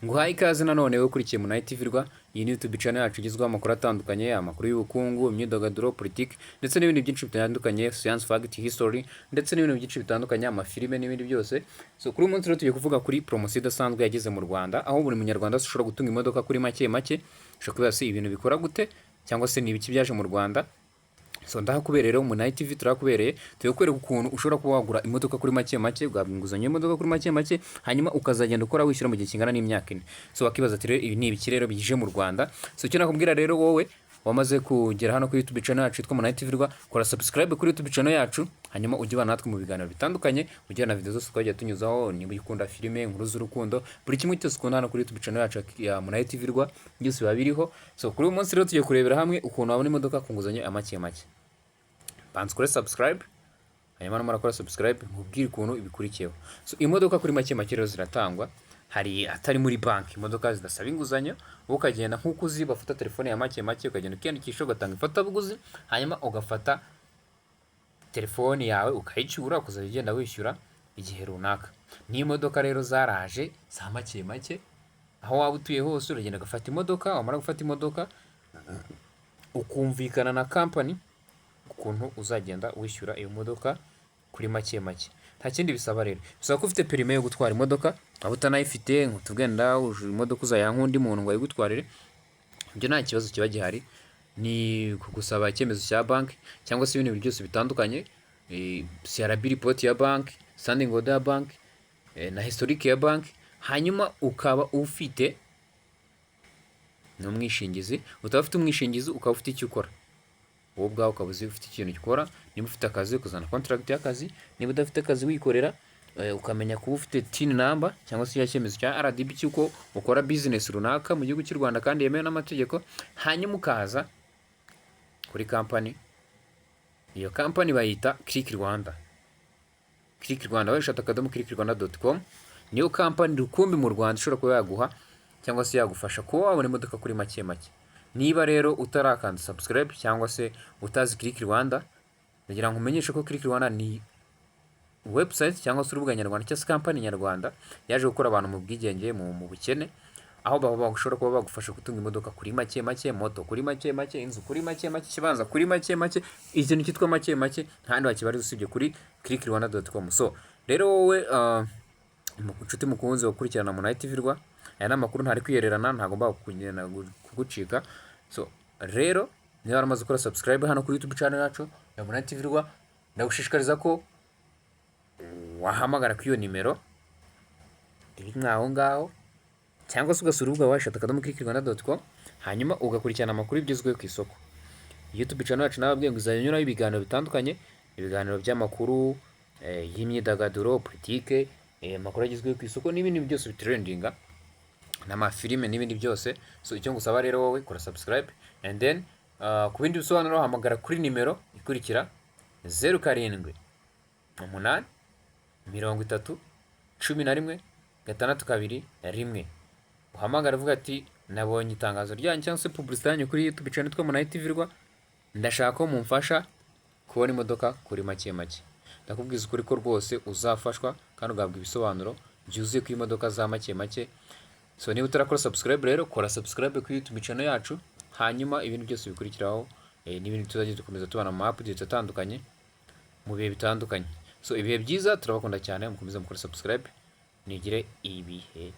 Nguhaye ikaze nanone wowe ukurikiye Munani TV Rwa. Iyi ni YouTube channel yacu igezweho amakuru atandukanye, amakuru y'ubukungu, imyidagaduro, politiki ndetse n'ibindi byinshi bitandukanye, science, fact, history ndetse n'ibintu byinshi bitandukanye, amafilime n'ibindi byose. So kuri uyu munsi rero tugiye kuvuga kuri promosiyo idasanzwe yageze mu Rwanda, aho buri munyarwanda wese ushobora gutunga imodoka kuri make make. Ushobora kwibaza se ibintu bikora gute, cyangwa se ni ibiki byaje mu Rwanda? So ndahakubereye rero, Munani TV turahakubereye. Tugiye kukwereka ukuntu ushobora kuba wagura imodoka kuri make make, ugahabwa inguzanyo y'imodoka kuri make make, hanyuma ukazagenda ukora wishyura mu gihe kingana n'imyaka 4. So wakibaza ati: "Rero ibi ni ibiki rero bije mu Rwanda?" So icyo nakubwira rero, wowe wamaze kugera hano kuri YouTube channel yacu yitwa Munani TV Rwa, kora subscribe kuri YouTube channel yacu, hanyuma ujye ubana natwe mu biganiro bitandukanye, ujye na video zose twagiye tunyuzaho. Niba ukunda filime, inkuru z'urukundo, buri kimwe cyose ukunda hano kuri YouTube channel yacu ya Munani TV Rwa, byose biba biriho. So kuri uyu munsi rero tugiye kurebera hamwe ukuntu wabona imodoka ku nguzanyo ya make make. Banza ukore subscribe, hanyuma numara gukora subscribe nkubwire ukuntu ibikurikiyeho. So imodoka kuri make make rero ziratangwa, hari atari muri banki, imodoka zidasaba inguzanyo. Wowe ukagenda nk'uko uzi bafata telefone ya make make, ukagenda ukiyandikisha, ugatanga ifatabuguzi, hanyuma ugafata telefone yawe ukayicyura, ukazajya ugenda wishyura igihe runaka. N'imodoka rero zaraje za make make, aho waba utuye hose uragenda ugafata imodoka. Wamara gufata imodoka, ukumvikana na kampani ukuntu uzagenda wishyura iyo modoka kuri make make. Nta kindi bisaba rero, bisaba ko ufite permis yo gutwara imodoka. Waba utanayifite, ngo tugenda imodoka uzayiha nk'undi muntu ngo ayigutwarire, ibyo nta kibazo kiba gihari. Ni kugusaba icyemezo cya banki cyangwa se ibindi bintu byose bitandukanye, CRB report ya banki, standing order ya banki na historique ya banki, hanyuma ukaba ufite n'umwishingizi. Utaba ufite umwishingizi, ukaba ufite icyo ukora wowe ubwawe, ukaba uzi ufite ikintu ukora. Niba ufite akazi, ukazana contract y'akazi. Niba udafite akazi, wikorera, ukamenya kuba ufite TIN number cyangwa se cya cyemezo cya RDB cy'uko ukora business runaka mu gihugu cy'u Rwanda kandi yemewe n'amategeko, hanyuma ukaza kuri kampani. Iyo kampani bayita Click Rwanda. Click Rwanda, www.clickrwanda.com, niyo kampani rukumbi mu Rwanda ishobora kuba yaguha cyangwa se yagufasha kuba wabona imodoka kuri make make. Niba rero utarakanda subscribe cyangwa se utazi Click Rwanda, ndagira ngo umenyeshe ko Click Rwanda ni website cyangwa se urubuga nyarwanda cyangwa se kampani nyarwanda yaje gukura abantu mu bwigenge, mu bukene, aho baba bashobora kuba bagufasha gutunga imodoka kuri make make, moto kuri make make, inzu kuri make make, ikibanza kuri make make. Ikintu cyitwa make make nta handi wakibariza usibye kuri clickrwanda.com. So rero wowe inshuti mukunzi gukurikirana Munani TV Rwa, aya ni amakuru ntari kwiyererana, ntagomba kugenda kugucika. So rero niba waramaze gukora subscribe hano kuri YouTube channel yacu ya Munani TV Rwa, ndagushishikariza ko wahamagara kuri iyo nimero iri mwaho ngaho, cyangwa se ugasura urubuga www.clickrwanda.com, hanyuma ugakurikirana amakuru y'ibigezweho ku isoko. YouTube channel yacu nababwiye ngo izajya inyuraho ibiganiro bitandukanye, ibiganiro by'amakuru y'imyidagaduro, politike, amakuru agezweho ku isoko n'ibindi byose bitrendinga, n'amafilime n'ibindi byose. So icyo ngusaba rero wowe, kora subscribe and then ku bindi bisobanuro hamagara kuri nimero ikurikira: 0783016221. Uhamagara uvuga ati: "Nabonye itangazo ryanyu cyangwa se publicité yanyu kuri YouTube channel yitwa Munani TV Rwa, ndashaka ko mumfasha kubona imodoka kuri make make." Ndakubwiza ukuri ko rwose uzafashwa kandi ugahabwa ibisobanuro byuzuye ku imodoka za make make. So niba utarakora subscribe rero, kora subscribe kuri YouTube channel yacu, hanyuma ibintu byose bikurikiraho n'ibindi tuzajya dukomeza tubana mu updates atandukanye mu bihe bitandukanye. So ibihe byiza, turabakunda cyane, mukomeze mukore subscribe, nigire ibihe.